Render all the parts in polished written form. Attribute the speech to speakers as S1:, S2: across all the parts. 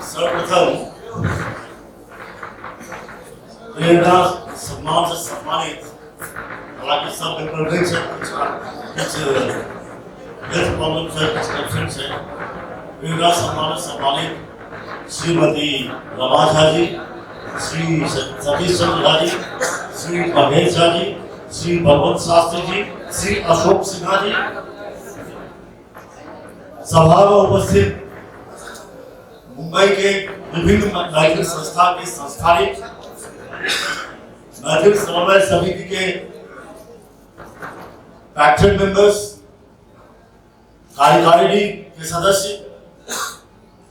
S1: सर्वप्रथम प्रेरणा सम्मान से सम्मानित, हालांकि सब मेंबर नहीं छै, कुछ हेल्थ प्रॉब्लम से, कुछ एबसेंट छै। प्रेरणा सम्मान से सम्मानित श्रीमती रमा झा जी, श्री सतीश चंद्र झा जी, श्री महेश झा जी, श्री बलवंत शास्त्री जी, श्री अशोक सिन्हा जी, सभा में उपस्थित मुंबई के विभिन्न मैथिल संस्था के संस्थानिक, मैथिल समन्वय समिति के पैट्रन मेंबर्स, कार्यकारिणी के सदस्य,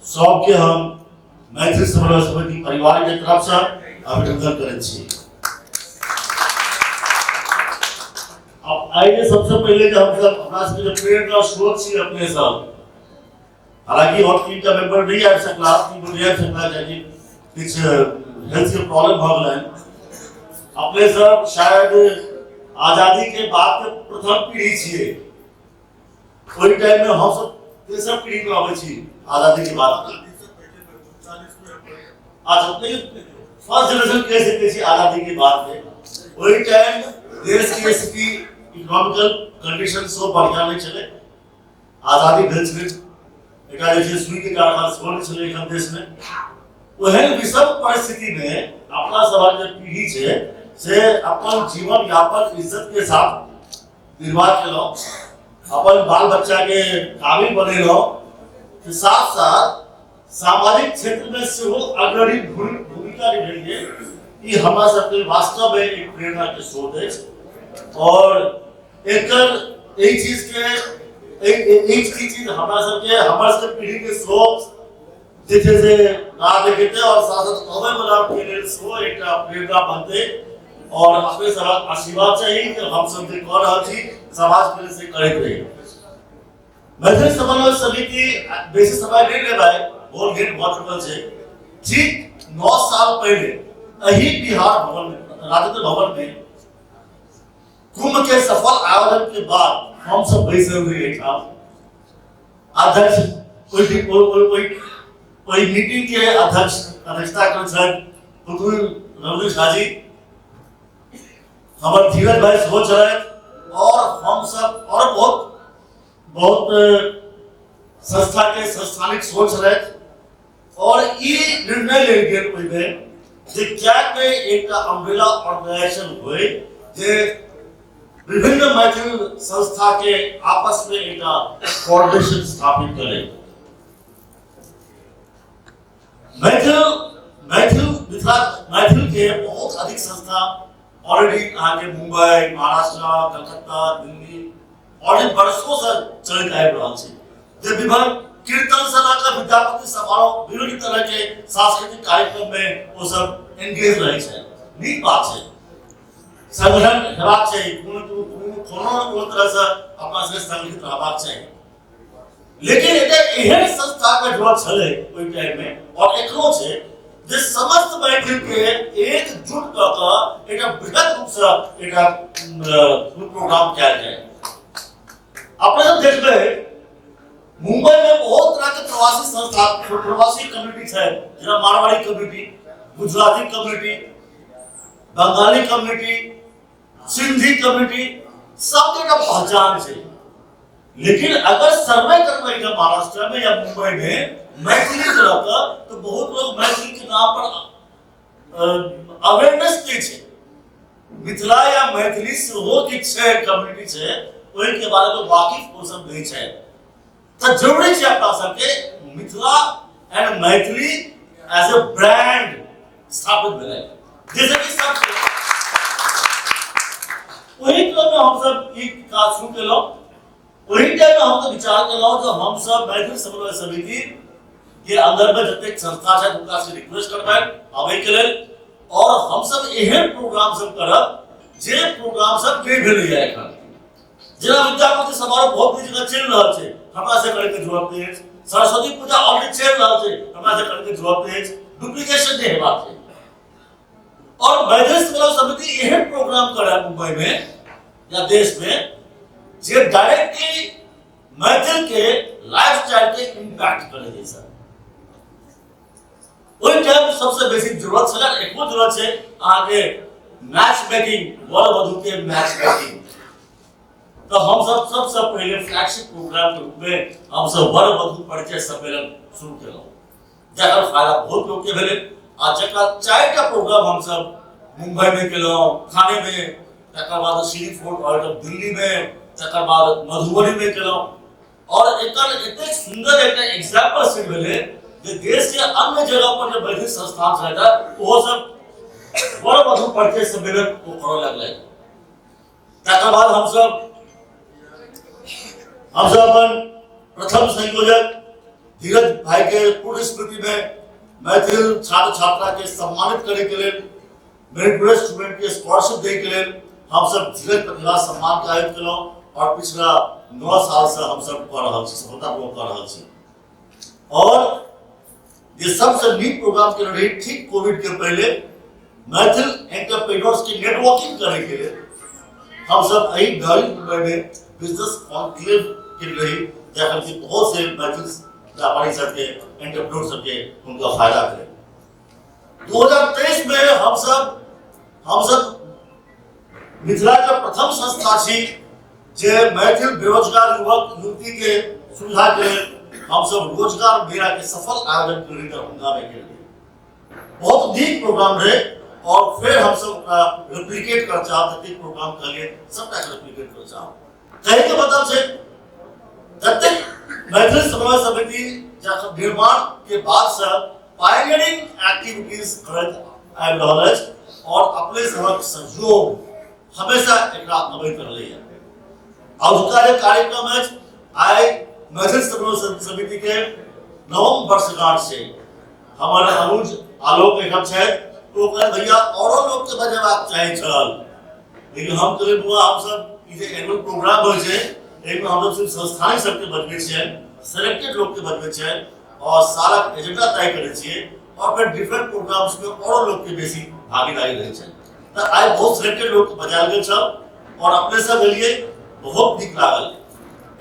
S1: सबके हम मैथिल समन्वय समिति परिवार के तरफ से अभिनंदन करैत छी। अब आइए, सबसे पहले जो हम सब हमरा सबके जो प्रेरणा स्रोत छी अपने सब, हालांकि और तीन टा मेंबर नहीं आबि सकला, तीन गोटे आबि सकला, कियाकि किछु हेल्थ के प्रॉब्लम भऽ गेलनि। अपने सब शायद आजादी के बाद के प्रथम पीढ़ी छियै। ओहि टाइम में हम सब तेसर पीढ़ी में अबै छी आजादी के बाद। अच्छा, लेकिन फर्स्ट जनरेशन कह सकते छी आजादी के बाद में। ओहि टाइम देश के स्थिति, इकोनॉमिकल कंडीशन सब बढ़िया नहीं छलै। आजादी भेल छलै, एकरा जे छै सुई के कारखाना सेहो नहि छलै एखन देश में। ओहन विषम परिस्थिति में अपना सभक जे पीढ़ी छै से अपन जीवन यापन इज्जत के साथ निर्वाह केलहुँ, अपन बाल बच्चा के काबिल बनेलहुँ, के साथ साथ सामाजिक क्षेत्र में सेहो अग्रणी भूमिका निभेलियै। ई हमरा सबके वास्तव में एक प्रेरणा के स्रोत अछि और एकर एहि चीज के एहि चीज हमरा सबके, हमर सबके पीढ़ी के स्रोत जे छै से राह देखेतै और साथ साथ अबै वाला के लेल सेहो एकटा प्रेरणा बनतै। और अपने सबक आशीर्वाद चाही कि हम सब जे कऽ रहल छी समाज के लेल से करैत रही। मैथिली समन्वय समिति बेसी समय नहि लेबै, बहुत घेट भऽ चुकल छै। ठीक 9 साल पहिले एही बिहार भवन में, राजेंद्र भवन में कुंभ के सफल आयोजन के बाद हम सब बैसल रही एहिठाम। अध्यक्ष ओहि ओहि ओहि मीटिंग के अध्यक्षता करै छथि पुतुल रघुवीर झा जी, हमर धीरज भाई सेहो छलथि और हम सब और बहुत बहुत संस्था के संस्थानिक सेहो छलथि। और ई निर्णय लेल गेल ओहिमे जे किएक नहि एकटा अम्ब्रेला ऑर्गेनाइजेशन होय जे विभिन्न मैथिल संस्था के आपस में एकटा कोऑर्डिनेशन स्थापित करे। मैथिल मैथिल मिथिला मैथिल के बहुत अधिक संस्था ऑलरेडी अहाँके मुंबई, महाराष्ट्र, कलकत्ता, दिल्ली ऑलरेडी वर्षों से चलैत आबि रहल छै, जे विभिन्न कीर्तन से लऽ कऽ विद्यापति समारोह, विभिन्न तरह के सांस्कृतिक कार्यक्रम में ओ सब एंगेज रहै छै। नीक बात छै, संगठन हेबाक चाही, कोनो कोनो कोनो ने कोनो तरह से अपना सबके संगठित रहबाक चाही। लेकिन एकटा एहन संस्था के जरूरत छलै ओहि टाइम में और एखनो छै जे समस्त मैथिल के एकजुट कऽ कऽ एकटा बृहद रूप से एकटा प्रोग्राम कयल जाय। अपने सब देखबै, मुंबई में बहुत तरह के प्रवासी संस्था, प्रवासी कम्युनिटी छै, जेना Marwari community, Gujarati community, Bengali community, Sindhi community, सबके एकटा पहचान छै। लेकिन अगर सर्वे करबै के महाराष्ट्र में या मुंबई में मैथिली के लऽ कऽ, तो बहुत लोग मैथिली के नाम पर अवेयरनेस नहि छै। मिथिला या मैथिली सेहो किछु छै, कम्युनिटी छै, ओहि के बारे में वाकिफ ओ सब नहि छै। तऽ जरूरी छै अपना सबके Mithila and Maithili as a brand स्थापित भेलै, जैसे कि सब ओहि क्रम में हम सब ई काज शुरू केलहुँ। ओहि टाइम में हम सब विचार केलहुँ जे हम सब मैथिल समन्वय समिति के अंदर में जतेक संस्था छै हुनका से रिक्वेस्ट करबनि आबै के लेल और हम सब एहन प्रोग्राम सब करब जे प्रोग्राम सब नहि भेलैया एखन। जेना विद्यापति समारोह बहुत नीक जगह चलि रहल छै, हमरा से करैके जरूरत नहि अछि। सरस्वती पूजा ऑलरेडी चलि रहल छै, हमरा से करैके जरूरत नहि अछि। डुप्लीकेशन नहि हेबाक छै। और मैथिली समन्वय समिति एहन प्रोग्राम करे मुंबई में या देश में जे डायरेक्टली मैथिल के लाइफस्टाइल के इम्पैक्ट करे जैसा। सबसे बेसी जरूरत छलै, एखनो जरूरत छै अहाँके मैच मेकिंग, वर वधु के मैच मेकिंग। तऽ हमसब सबसँ पहिले फ्लैगशिप प्रोग्राम के रूप में हमसब वर वधु परिचय सम्मेलन शुरू केलहुँ, जकर फायदा बहुत लोग के भेलै आ जकरा 4टा प्रोग्राम हमसब मुंबई में केलहुँ, थाने में, तकर बाद श्री फोर्ट और दिल्ली में, तकर बाद मधुबनी में केलहुँ। और एकर एतेक सुंदर एकटा एग्जाम्पल सिद्ध भेलै जे देश के अन्य जगह पर जे मैथिली संस्थान छलै ओहो सब वर वधु परिचय सम्मेलन ओ करऽ लगलै। तकर बाद हमसब अपन प्रथम संयोजक धीरज भाई के पूर्ण स्मृति में मैथिल छात्र छात्रा के सम्मानित करे के लेल, मेरिटोरियस स्टूडेंट के स्कॉलरशिप दै के लेल हमसब धीरज प्रतिभा सम्मान के आयोजित केलहुँ और पिछला 9 साल से हमसब कऽ रहल छी, सफलतापूर्वक कऽ रहल छी। और जे सबसे नीक प्रोग्राम केने रही ठीक कोविड के पहले, मैथिल एंटरप्रेन्योर्स के नेटवर्किंग करे के लेल हमसब एहि नवी मुंबई में बिजनेस कॉन्क्लेव केने रही, जखन कि बहुत से मैथिल व्यापारी सबके, एंटरप्रेन्योर सबके हुनका फायदा भेलै। 2023 में हमसब मिथिला के प्रथम संस्था छी जे मैथिल बेरोजगार युवक युवती के सुविधा के लेल हमसब रोजगार मेला के सफल आयोजन केने रही दरभंगा में के लिए। बहुत नीक प्रोग्राम रहे और फिर हमसब ओकरा रेप्लिकेट कर चाहब, जतेक प्रोग्राम कहलिए सबटा के रेप्लिकेट कर चाहब। कहे के मतलब छै जतेक मैथिल समन्वय समिति निर्माण के बाद से पायनियरिंग एक्टिविटीज करैत आबि रहल अछि और अपने सबक सहयोग हमेशा एकरा अबैत रहलैए। अजुका जे कार्यक्रम अछि, आइ मैथिल समन्वय समिति के 9म वर्षगांठ छै। हमर अनुज आलोक एहिठाम छथि, ओ कहल भैया औरो लोक के बजेबाक चाही छल, लेकिन हम कहलियै बौआ हमसब ई जे एनुअल प्रोग्राम होइ छै एहिमे हमसब सिर्फ संस्थानी सबके बजबै छियनि, सेलेक्टेड लोक के बजबै छियनि और सालक एजेंडा तय करै छियै और फिर डिफरेंट प्रोग्राम्स में औरो लोक के बेसी भागीदारी रहै छै। तऽ आइ बहुत सेलेक्टेड लोक के बजायल गेल छल और अपने सब एलियै, बहुत नीक लागल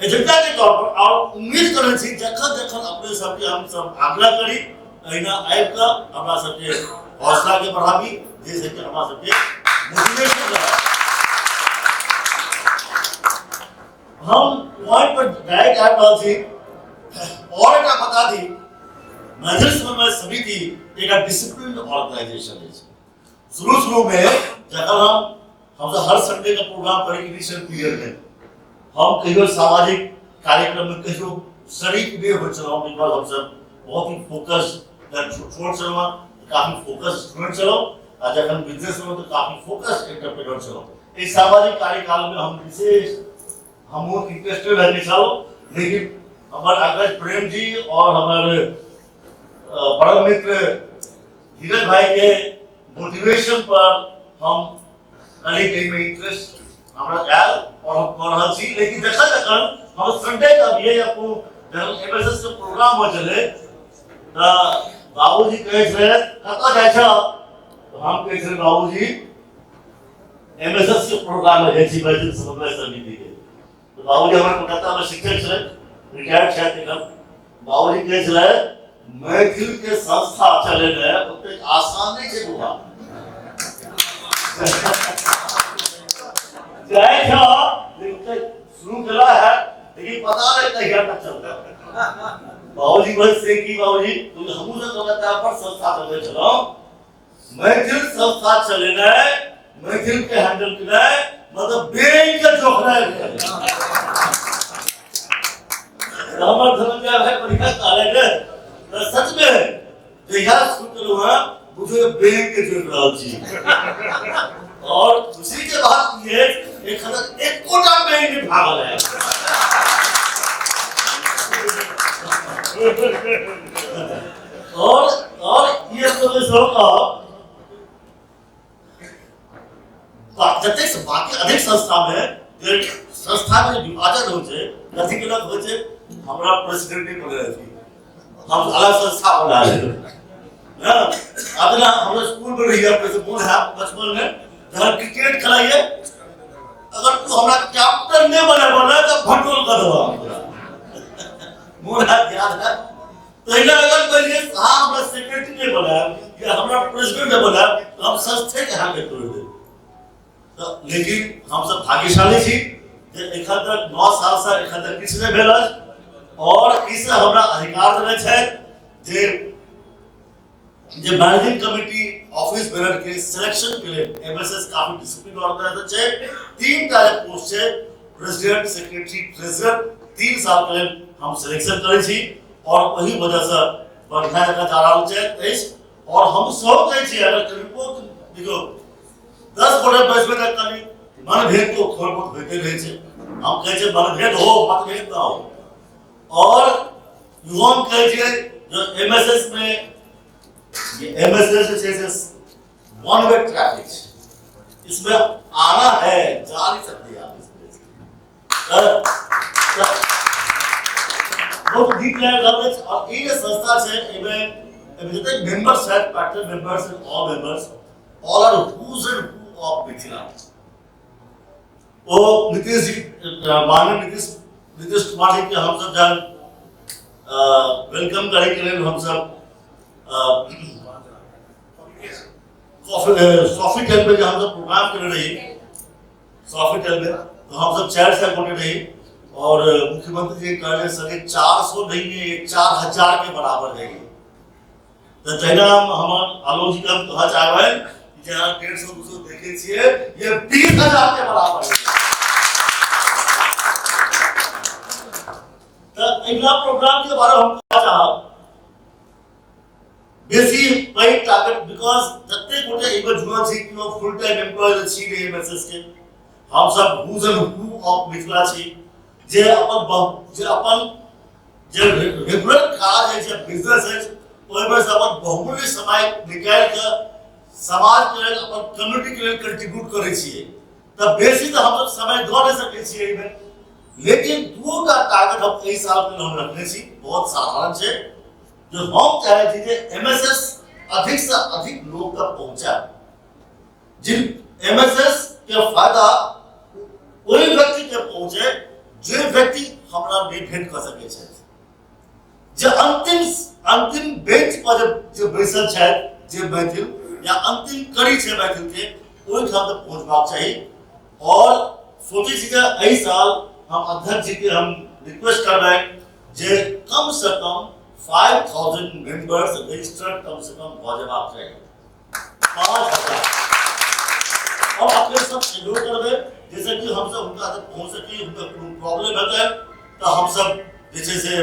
S1: एजेंडा के तौर पर। और उम्मीद करै छी जखन जखन अपने सबके हम सब आग्रह करी अहिना आबि कऽ हमरा सबके हौसला के बढ़ाबी, जाहिसँ कि हमरा सबके मोटिवेशन रहत। हम पॉइंट पर डायरेक्ट आबि रहल छी। और एकटा बता दी, मैथिल समन्वय समिति एकटा डिसिप्लिन ऑर्गेनाइजेशन अछि। शुरू शुरू में जखन हम हर संडे का प्रोग्राम करी इनिशियल पीरियड में हम कहियो सामाजिक कार्यक्रम में कहियो शरीक नहीं हो छलहुँ, because हम सब बहुत ही फोकस, जखन छोट छलहुँ काफी फोकस स्टूडेंट छलहुँ आ जखन बिजनेस में तो काफी फोकस एंटरप्रेन्योर छलहुँ। एहि सामाजिक कार्यकाल में हम विशेष हमहूँ इंटरेस्टेड रहने छलहुँ, लेकिन हमर अग्रज प्रेम जी और हमर परम मित्र धीरज भाई के मोटिवेशन पर हम कहीं कहीं में इंटरेस्ट हमरा आयल और हम कऽ रहल छी। लेकिन जखन जखन हम संडे के अबियै या कोनो जखन एमएसएस के प्रोग्राम होइ छलै तऽ बाबूजी कहै छलै कतऽ जाइ छह, तऽ हम कहै छलै बाबूजी एमएसएस के प्रोग्राम में जाइ छी मैथिल समन्वय समिति के। तऽ बाबूजी हमर कलकत्ता में शिक्षक छलै, रिटायर्ड छथि एखन। बाबूजी कहै छलै मैथिल के संस्था चलेनाइ ओतेक आसान नहि छै बौआ, जाइ छह शुरू केला है लेकिन पता नहीं कहिया तक चलता। बाबूजी कहै से की बाबूजी, हमहूँ सब कलकत्ता पर संस्था चलबै छलहुँ, मैथिल संस्था चलेनाइ, मैथिल के हैंडल केनाइ मतलब बैंक के जोखनाइ। हमर धनंजय भाई बढ़िया कहले रे, तऽ सच में जहिया शुरू केलहुँ हँ बुझियौ बैंक के जोखि रहल छी। और खुशी के बात ई है एखन तक एकोटा बैंक नहीं भागल है। और ये सब सेहो कहब जतेक बाकी अधिक संस्था में जे संस्था में विभाजन होइ छै कथी के लग होइ छै, हमरा प्रेसिडेंट नहीं बने रहती, हम अलग संस्था बना लेलहुँ। अब जेना हमरा स्कूल में रहिए अपने से मोन है बचपन में जहन क्रिकेट खेलाइए, अगर तू हमरा कैप्टन नहीं बने बने तो भटोल कर देबा, मोन है याद है। तहिना अगर कहलिए साहब हमरा सेक्रेटरी नहीं बनाया या देबऽ लायब तऽ हम संस्थेके अहाँके तोड़ि देब। तऽ लेकिन हमसब भाग्यशाली छी जे एखन तक 9 सालसँ एखन तक किछु नहि भेल अछि और ई से हमरा अधिकार देने छथि जे जे मैनेजिंग कमिटी ऑफिस बेरर के सिलेक्शन के लेल एमएसएस काफी डिसिप्लिन ऑर्गेनाइजेशन छै। 3 टा जे पोस्ट छै, प्रेसिडेंट, सेक्रेटरी, ट्रेजरर, 3 साल के लेल हम सिलेक्शन करै छी और ओही वजह से बढ़िया जगह जा रहल छै अछि। और हम सब कहै छी अगर कनिको देखियौ 10 गोटे बैसबै तऽ कनि मनभेद तो थोड़ बहुत होइते रहै छै। हम कहै छियै मनभेद हो, मतभेद ना हो। और हम कहै छियै जो एमएसएस में ये एमएसएस जे छै से वन वे ट्रैफिक छै, इसमें आना है, जा नहीं सकते आप इसमें। बहुत नीक लागि रहल अछि। और ई जे संस्था छै एहिमे जतेक मेंबर्स छथि, partner members and all members, all are who's and who of Mithila. ओ नीतीश जी, माननीय नीतीश कुमार जी के हमसब जहन welcome करे के लेल हमसब कॉफी टेल पे जे हमसब प्रोग्राम केने रही कॉफी टेल में, तो हमसब 400 गोटे रही और मुख्यमंत्री जी कहले सर ये 400 नहीं है, ये 4000 के बराबर है। तो जहिना हम हमर आलोक जी के हम कहऽ चाहबनि जे अहाँ 150 200 देखै छियै, ये 20,000 के बराबर है। तऽ अगिला प्रोग्राम के बारे में हम कहऽ चाहब बेसी पैघ टारगेट, because जतेक गोटे एहिमे जुड़ल छी केओ फुल टाइम एम्प्लॉय छी नहि एमएसएस के, हम सब who's and who of Mithila छी जे अपन जे अपन जे रेगुलर काज अछि या बिजनेस अछि ओहिमे से अपन बहुमूल्य समय निकालि कऽ समाज के लेल अपन कम्युनिटी के लेल कंट्रीब्यूट करै छियै। तऽ बेसी तऽ हमसब समय दऽ नहि सकै छियै एहिमे, लेकिन दूटा टारगेट हम एहि साल के हम रखने छी, बहुत साधारण छै। जो हम चाहे छी जे एमएसएस अधिक से अधिक लोग तक पहुंचाए, जिन एमएसएस के फायदा ओहि व्यक्ति के पहुंचे जे व्यक्ति हमरा नहीं भेंट कर सके छथि, जे अंतिम अंतिम बेंच पर जे बैसल छथि जे मैथिल या अंतिम कड़ी छै मैथिल के, ओहिठाम तक पहुंचबाक चाही। और सोचै छी जे एहि साल हम अध्यक्ष जी के हम रिक्वेस्ट करबनि जे कम से कम 5000 मेंबर्स रजिस्टर्ड कम से कम भऽ जेबाक चाही, 5000। और अपने सब सहयोग करबै जैसे कि हमसब हुनका तक पहुँच सकी, हुनका कोनो प्रॉब्लम हेतै तऽ हमसब जे छै से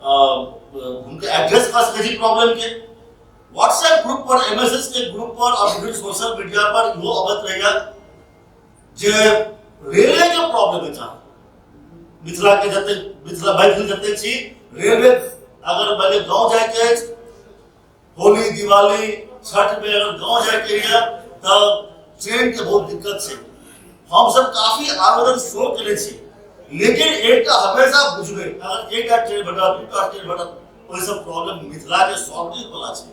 S1: हुनका एड्रेस कऽ सकै छी प्रॉब्लम के। व्हाट्सएप ग्रुप पर, एमएसएस के ग्रुप पर और विभिन्न सोशल मीडिया पर इहो अबैत रहैया जे रेलवे के प्रॉब्लम अछि। मिथिला के जते मिथिला मैथिल जते छी, रेलवे अगर पहले गांव जाए के अछि, होली दिवाली छठ में अगर गांव जाए के यऽ तऽ ट्रेन के बहुत दिक्कत छै। हम सब काफी आवेदन शो केने छी, लेकिन एकटा हमेशा बुझबै अगर एकटा ट्रेन भेटत दूटा ट्रेन भेटत ओहि सब प्रॉब्लम मिथिला के सॉल्व नहीं वाला छै।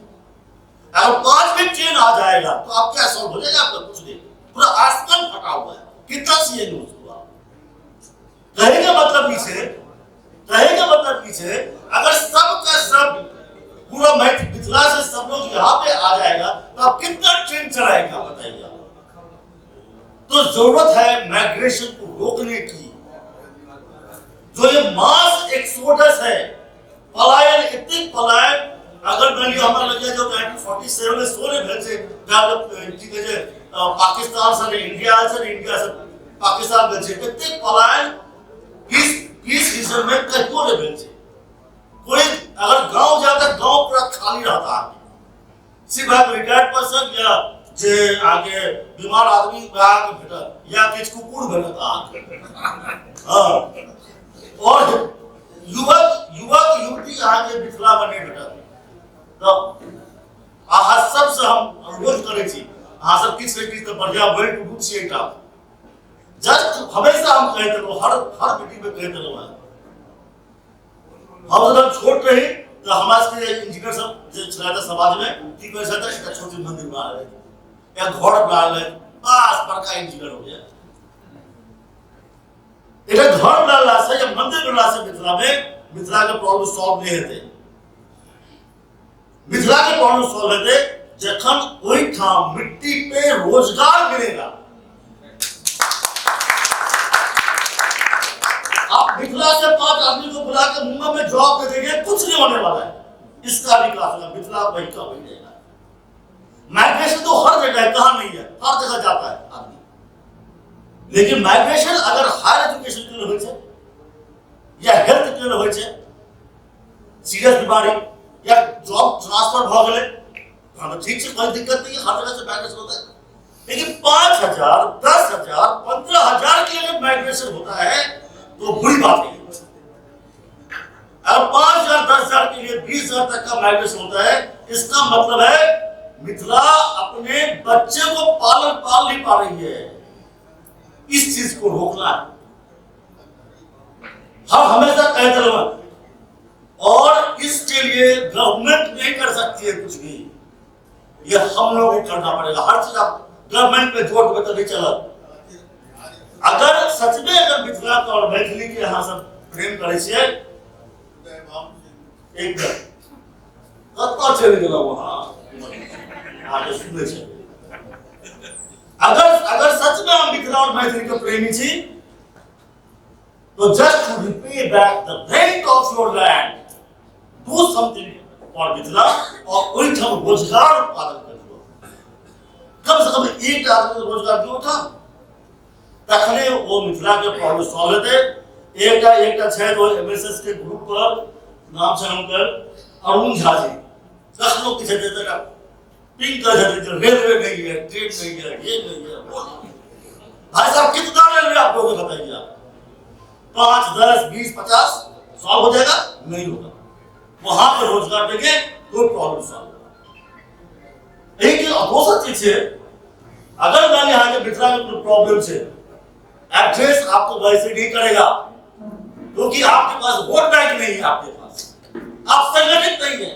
S1: अगर 5 भी ट्रेन आ जाएगा तो आप क्या सॉल्व हो जाएगा? आपका कुछ नहीं, पूरा आसमान फटा हुआ है, कितना सीएम हुआ। कहे के मतलब की छै, कहे के मतलब की छै, अगर सब का सब पूरा मिथिला से सब लोग यहाँ पे आ जाएगा तो आप कितना ट्रेन चलाएगा बताइए आप। तो जरूरत है माइग्रेशन को रोकने की। जो ये मास एक्सोडस है, पलायन, इतनी पलायन अगर मान लियो हमरा लगे जो 1947 में सोने भेल छै, की कहै छै, पाकिस्तान से इंडिया आयल छै, इंडिया से पाकिस्तान भेल छै, एतेक पलायन पीस रीजन में कहियो नहीं भेल छै। कोई अगर गांव जाता गांव पूरा खाली रहता है, सिर्फ एक रिटायर्ड पर्सन या जे आगे बीमार आदमी आके भेटत या किछु कुकुर भेटत अहाँके। हाँ, और युवक युवक युवती अहाँके मिथिला में नहीं भेटत। तऽ अहाँ सबसँ हम अनुरोध करै छी, अहाँ सब किछु ने किछु तऽ बढ़िया वेल टू do छियै एहिठाम। जस्ट हमेशा हम कहैत रहलहुँ, हर हर मीटिंग में कहैत रहलहुँ हेँ। हम जब छोट रही तो हमरा सबके इंजीनियर सब जे छलथि समाज में की करै छलथि, एकटा छोट मंदिर बना लेलथि या घर बना लेलथि, बस बड़का इंजीनियर हो गया। एकटा घर बनला से या मंदिर बनला से मिथिला में मिथिला के प्रॉब्लम सॉल्व नहीं हेतै। मिथिला के प्रॉब्लम सॉल्व हेतै जखन ओहिठाम मिट्टी पे रोजगार मिलेगा। आप मिथिला से 5 आदमी को बुला के मुंबई में जॉब दे देंगे, कुछ नहीं होने वाला है। इसका विकास होगा, मिथिला वही का वही रहेगा। माइग्रेशन तो हर जगह है, कहां नहीं है, हर जगह जाता है आदमी। लेकिन माइग्रेशन अगर हायर एजुकेशन के लिए होइ छै या हेल्थ के लिए होइ छै, सीरियस बीमारी या जॉब ट्रांसफर भ गेलै, हाँ तो ठीक है, कोई दिक्कत नहीं है, हर जगह से माइग्रेशन होता है। लेकिन 5,000, 10,000, 15,000 के लिए माइग्रेशन होता है तो बुरी बात है। अगर 5,000, 10,000 के लिए 20,000 तक का माइग्रेशन होता है, इसका मतलब है मिथिला अपने बच्चे को पालन पाल नहीं पा रही है। इस चीज को रोकना है, हम हमेशा कहते रहे, और इसके लिए गवर्नमेंट नहीं कर सकती है कुछ भी, ये हम लोगों को करना पड़ेगा। हर चीज आप गवर्नमेंट पे जोर देते नहीं चला। अगर सच में अगर मिथिला और मैथिली के यहाँ सब प्रेम करे छियै, एक कतऽ चलि गेलहुँ वहाँ आगे सुनै छै। अगर अगर सच में हम मिथिला और मैथिली के प्रेमी छी, तो just to repay back the rent of your land, do something for Mithila और ओहिठाम रोजगार उत्पादन करियौ। कम से कम एक आदमी के रोजगार दियौ ठाम, तखने ओ मिथिला के प्रॉब्लम सॉल्व हेतै। एकटा एकटा छथि ओ एमएसएस के ग्रुप पर, नाम छनि हुनकर अरुण झा जी। कखनो किछु हेतै तऽ पिंग करै छथिन, रेलवे नहीं है, ट्रेन नहीं है, ये नहीं है, वो नहीं है। भाई साहब कितना रेलवे आप लोगों को बताइए, आप 5, 10, 20, 50 सॉल्व हो जाएगा? नहीं होगा। वहां पर रोजगार देंगे तो प्रॉब्लम सॉल्व होगा। एक दोसर चीज है, अगर मान यहाँ के मिथिला में कोई प्रॉब्लम है, एड्रेस आपको वैसे नहीं करेगा, क्योंकि आपके पास वोट बैंक नहीं है, आपके पास आप संगठित नहीं है,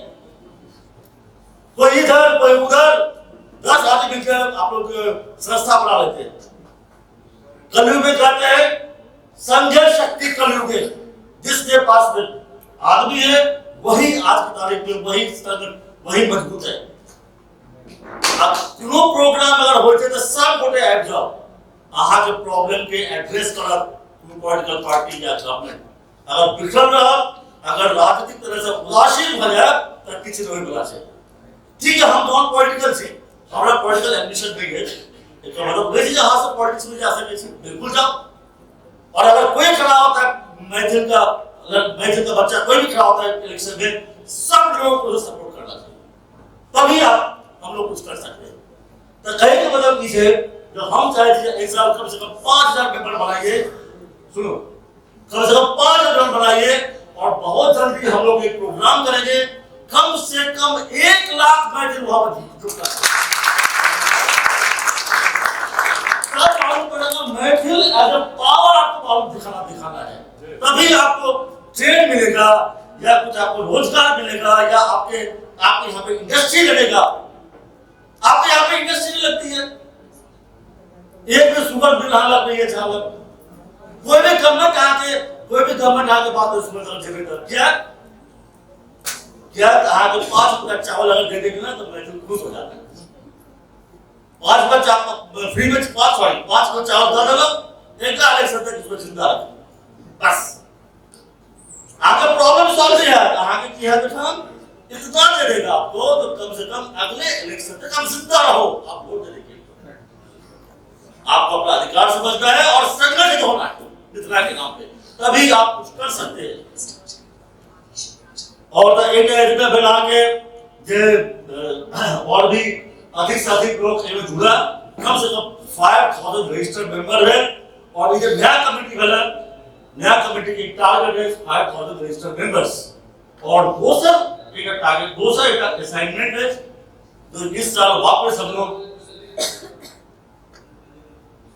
S1: कोई इधर कोई उधर, 10 आदमी मिलकर आप लोग संस्था बना लेते हैं। कलयुग में कहते हैं संघर्ष शक्ति कलयुग है, जिसके पास में आदमी है वही आज की तारीख में वही संगठन वही मजबूत है। अब कोनो प्रोग्राम अगर होते तो सब गोटे आबि जाओ, अहाँ के प्रॉब्लम के एड्रेस करत कोनो पॉलिटिकल पार्टी या गवर्नमेंट। अगर बिखरल रहत, अगर राजनीतिक तरह से उदासीन भऽ जायब तऽ किछु नहि होइवला छै। ठीक है, हम नॉन पॉलिटिकल छी, हमरा पॉलिटिकल एम्बिशन नहीं है, एकर मतलब नहीं छै जे अहाँ सब पॉलिटिक्स में जा सकै छी, बिल्कुल जाओ। और अगर कोई खड़ा होता है मैथिल का, अगर मैथिल का बच्चा कोई भी खड़ा होता है इलेक्शन में, सब लोगों को सपोर्ट करना चाहिए, तभी आप हम लोग कुछ कर सकते हैं। तो कहे के मतलब की है, जो हम चाहे थे एक साल कम से कम 5,000 मेंबर बनाइए, सुनो, कम से कम 5,000 मेंबर बनाइए, और बहुत जल्दी हम लोग एक प्रोग्राम करेंगे, कम से कम 1 लाख मैथिल वहां पर जुटता है। तब मालूम पड़ेगा मैथिल एज ए पावर आपको मालूम दिखाना दिखाना है, तभी आपको ट्रेन मिलेगा या कुछ आपको रोजगार मिलेगा, या आपके आपके यहाँ पे इंडस्ट्री लगेगा। आपके यहाँ पे इंडस्ट्री नहीं लगती है, एक भी शुगर मिल यहाँ लग रही है, जहाँ लग कोई भी गवर्नमेंट आके, कोई भी गवर्नमेंट आके बात नहीं सुन क्या क्या अहाँ के 5 रुपया चावल अगर दे देंगे ना तो मैथिल खुश हो जाता है। 5 रुपया चावल फ्री में, 5 सॉरी 5 रुपया चावल दे देना, एक इलेक्शन तक इसको जिंदा रखो, बस आपका प्रॉब्लम सॉल्व नहीं है। अहाँ के की है तो इतना दे देगा आपको तो कम से कम अगले इलेक्शन तक हम जिंदा रहो, आप वोट दे देंगे। आपको अपना अधिकार समझना है और संगठित होना है मिथिला के नाम पे, तभी आप कुछ कर सकते हैं। और तो एक एजमे भेल अहाँके जे और भी अधिक से अधिक लोग एहिमे जुड़ा, कम से कम 5,000 रजिस्टर्ड मेंबर भेल। और ये जे नया कमिटी भेल, नया कमिटी के टारगेट है 5,000 रजिस्टर्ड मेंबर्स। और दोसर एक टारगेट, दोसर एक असाइनमेंट है, तो इस साल वापस हम लोग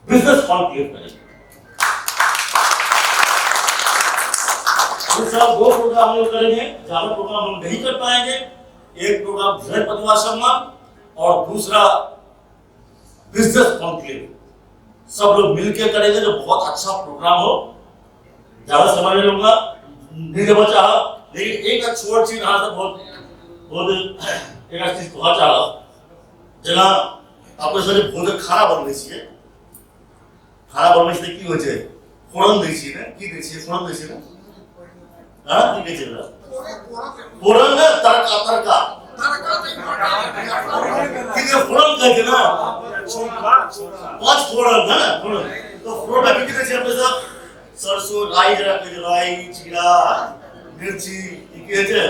S1: बिजनेस हॉल क्रिएट करेंगे। इस साल 2 प्रोग्राम हम लोग करेंगे, ज्यादा प्रोग्राम हम नहीं कर पाएंगे। एक प्रोग्राम धीरज पटवा सम्मान और दूसरा बिजनेस कॉन्क्लेव, सब लोग मिलके करेंगे, जो बहुत अच्छा प्रोग्राम हो। ज्यादा समय नहीं लूंगा, नहीं देना चाह, लेकिन एक छोट चीज यहाँ से बहुत बहुत एक चीज बहुत चाह। जेना अपने सब जे भोजन खाना बनबै छियै, खाना बनबै छियै तऽ की होइ छै, फोरन दै छियै ने, की दै छियै, फोरन दै छियै ने, हँ की कहै छै ओकरा, फोरन ने, तड़का, तड़का की कहै, फोरन कहै छै ने, पाँच फोरन है ने, फोरन। तो फोरन में की की दै छियै अपने सब, सरसों, राई, जरा कहै छै राई, जीरा, मिर्ची, की कहै छै,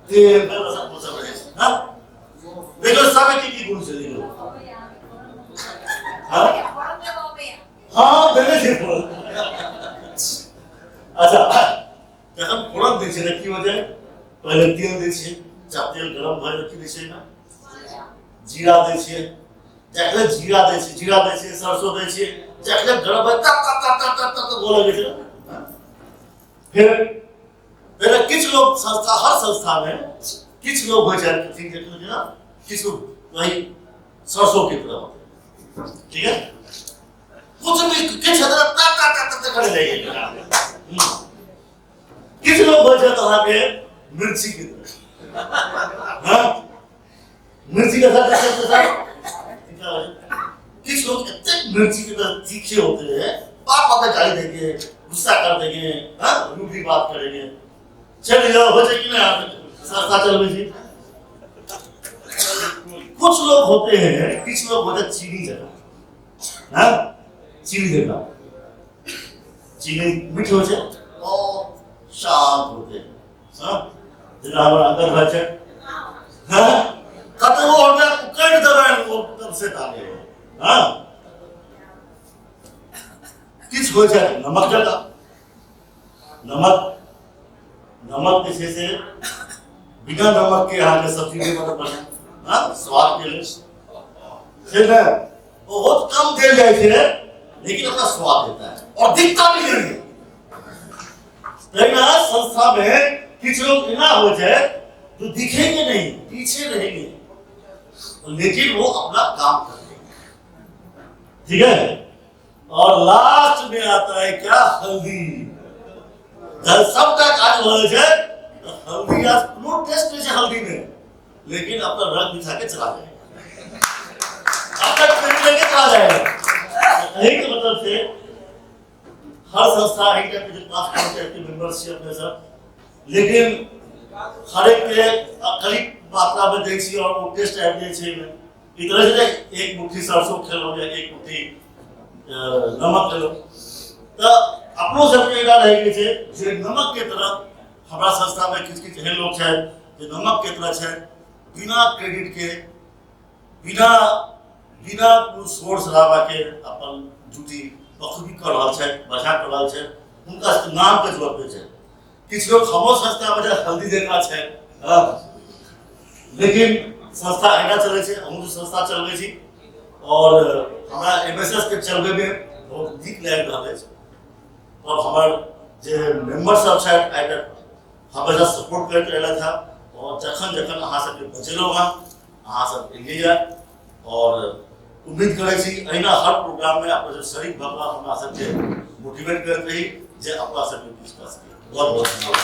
S1: तेल, सब सब रहै छै। हाँ देखो सब की की गुण छै, देखो हाँ हाँ देने छै फोरन। अच्छा जखन फोरन दै छै की हो जाए, पहले तेल दै छियै, जब तेल गरम भऽ जाइ की दै छियै, जीरा दै छियै, जखने जीरा दै छियै, जीरा दै छियै, सरसों दै छियै, जखने गरम भऽ तब तब तब तब तब तब बोलऽ लगै छै। फिर पहले किछु लोग संस्था, हर संस्था में किछु लोग होइ छथिन जेना किछु वही सरसों के तरह, ठीक है, कुछ भी किछु ता ता ता ता करे जाइए। किछु लोग होइ छथि अहाँके मिर्ची के तरह, हाँ मिर्ची के साथ साथ किछु लोग इतने मिर्ची के तरह तीखे होते हैं, बात बात में गाली देंगे, गुस्सा कर देंगे, हाँ रूढ़ी बात करेंगे, चल जाओ हो जाए कि नहीं संस्था चल रही। कुछ लोग होते हैं, कुछ लोग होते हैं चीनी जगह, हाँ चीनी जगह, चीनी मीठ हो जाए और शांत होते हैं, हाँ जेना हमारा अंदर भऽ छै, हाँ कतबो हमरा उकड़ि देबनि ओ तब से ताले, हाँ किछु होइ छै नमक जकाँ, नमक, नमक जे छै से बिना नमक के अहाँके सब्जी नहि बनत बढ़िआँ, हाँ स्वाद के लेल से ने बहुत कम देल जाइ छै, लेकिन अपना स्वाद देता है और दिखता भी नहीं है। तहिना संस्था में किछु लोग एना हो जाए जो दिखेंगे नहीं, पीछे रहेंगे, लेकिन वो अपना काम कर लेंगे, ठीक है। और लास्ट में आता है क्या, हल्दी। जब सबका काज हो जाए तो हल्दी आज कोनो टेस्ट नहीं है हल्दी में, लेकिन अपना रंग दिखा के चला जाएगा, अपना ट्रेंड लेके चला जाएगा। यही के मतलब से हर संस्था एक टाइप के पास पहुंचे मेंबरशिप अपने सब, लेकिन हर एक के करीब मात्रा में दै छी और वो टेस्ट आबि जाइ छै एहिमे। ई तरह से एक मुट्ठी सरसों खेलहुँ या एक मुट्ठी नमक खेलहुँ, तऽ अपनो सबके एकटा रहै के छै जे नमक के तरह हमरा संस्था में किछु किछु एहन लोग छथि जे नमक के तरह छथि, बिना क्रेडिट के, बिना बिना कोनो शोर शराबा के अपन ड्यूटी बखूबी कऽ रहल छथि, बढ़िआँ कऽ रहल छथि, हुनका सबके नामके जरूरत नहि छै। किछु लोग हमरो संस्थामे जे हल्दी जकाँ छथि, हँ, लेकिन संस्था एना चलै छै, हमहूँ संस्था चलबै छी और हमरा एम एस एस के चलबैमे बहुत नीक लागि रहल अछि। और हमर जे मेम्बर सब छथि आइ तक हमेशा सपोर्ट करैत रहलथि हँ, और जखन जखन अहाँ सबके बजेलहुँ हँ अहाँ सब एलियै, और उम्मीद करै छी एहिना हर प्रोग्राममे अपना सब शरीक भऽ कऽ हमरा सबके मोटिवेट करैत रही जे अपना सबके किछु कऽ सकी। बहुत बहुत धन्यवाद।